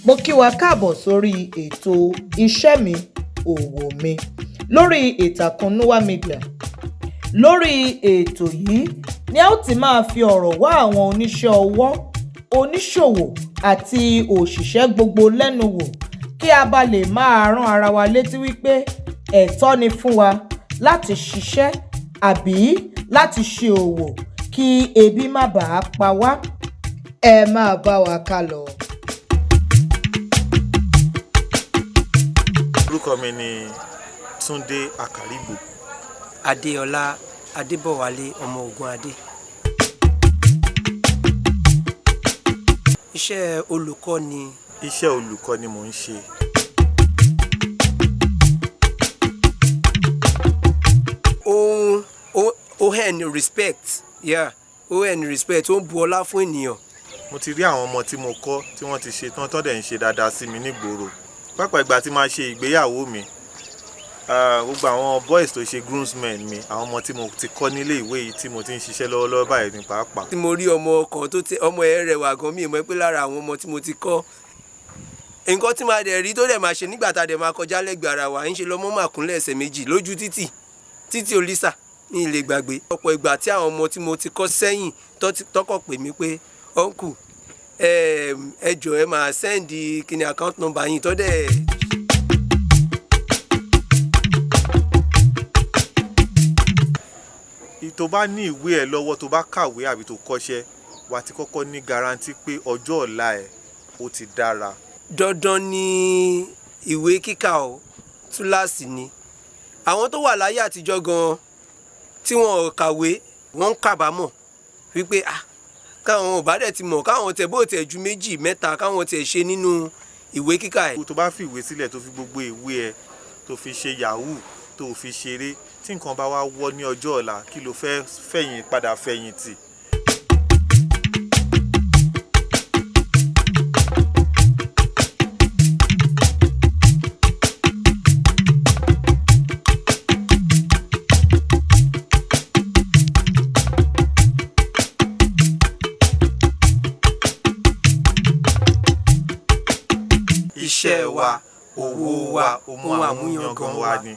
Mo kí wa káàbọ̀ sórí ètò Iṣẹ́ Mi, Òwò Mi lórí ìtàkùn Noah Media. Lórí ètò yìí ni a ó ti máa fi ọ̀rọ̀ wá àwọn oníṣẹ́ ọwọ́, oníṣòwò àti òṣìṣẹ́ gbogbo lẹ́nu wò kí a bá lè máa rán ara wa létí wípé ẹ̀tọ́ ni fún wa láti ṣiṣẹ́ àbí láti ṣe òwò kí ebi má bàa pa wá. Ẹ máa bá wa ká lọ. Orúkọ mi ni Túndé Àkàrígbò. Adéọlá Adébọ̀wálé ọmọ Ogun Adé. Iṣẹ́ olùkọ́ ni. Iṣẹ́ olùkọ́ ni mò ń ṣe. Ó earn respect, yeah, ó earn respect, ó ń bu ọlá fún ènìyàn. Mo ti rí àwọn ọmọ tí mo kọ́ tí wọ́n ti ṣe tán tọ́ dẹ̀ ń ṣe dáadáa sí mi nígboro. Pápá ìgbà tí màá ṣe ìgbéyàwó mi, gbogbo àwọn boys tó ṣe groomsmen mi, àwọn ọmọ tí mo ti kọ́ nílé ìwé yìí tí mo ti ń ṣiṣẹ́ lọ́wọ́lọ́wọ́ báyìí ní pàápàá. Tí mo rí ọmọ kan tó ti ọmọ ẹ rẹwà gan, mi ò mọ̀ pé lára àwọn ọmọ tí mo ti kọ́. Nǹkan tí màá dẹ̀ rí tó dẹ̀ máa ṣe nígbà tá a dẹ̀ máa kọjá lẹ́gbẹ̀ẹ́ ara wa, ń ṣe lọ́mọ máa kúnlẹ̀ ẹsẹ̀ méjì lójú títì, títì Olísà, ní ilé gbàgbé. Ọ̀pọ̀ ìgbà tí àwọn ọmọ tí mo ti kọ́ sẹ́yìn tọ́kọ̀ pè mí pé uncle, ẹ jọ̀ọ́ ẹ máa send kíni account number yín tó dẹ̀. Tó bá ní ìwé ẹ lọ́wọ́, tó bá kàwé àbí tó kọ́ṣẹ́, wà á ti kọ́kọ́ ní guarantee pé ọjọ́ ọ̀la ẹ ó ti dára. Dandan ni ìwé kíkà o, túláàsì ni. Àwọn tó wà láyé àtijọ́ gan tí wọn ò kàwé, wọ́n ń kábàámọ̀ wípé ah, káwọn ò bá dẹ̀ ti mọ̀ káwọn tẹ̀ bó tẹ̀ ju méjì mẹ́ta káwọn tẹ̀ ṣe nínú ìwé kíkà ẹ̀. Tó bá fi ìwé sílẹ̀, tó fi gbogbo ìwé ẹ tó fi ṣe yahoo, tó fi ṣeré, tí nǹkan bá wá wọ́ ní ọjọ́ ọ̀la, kí ló fẹ́ fẹ̀yìn padà fẹ̀yìn tì? Iṣẹ́ wa, owó wa, ohun àmúyangàn wa ni.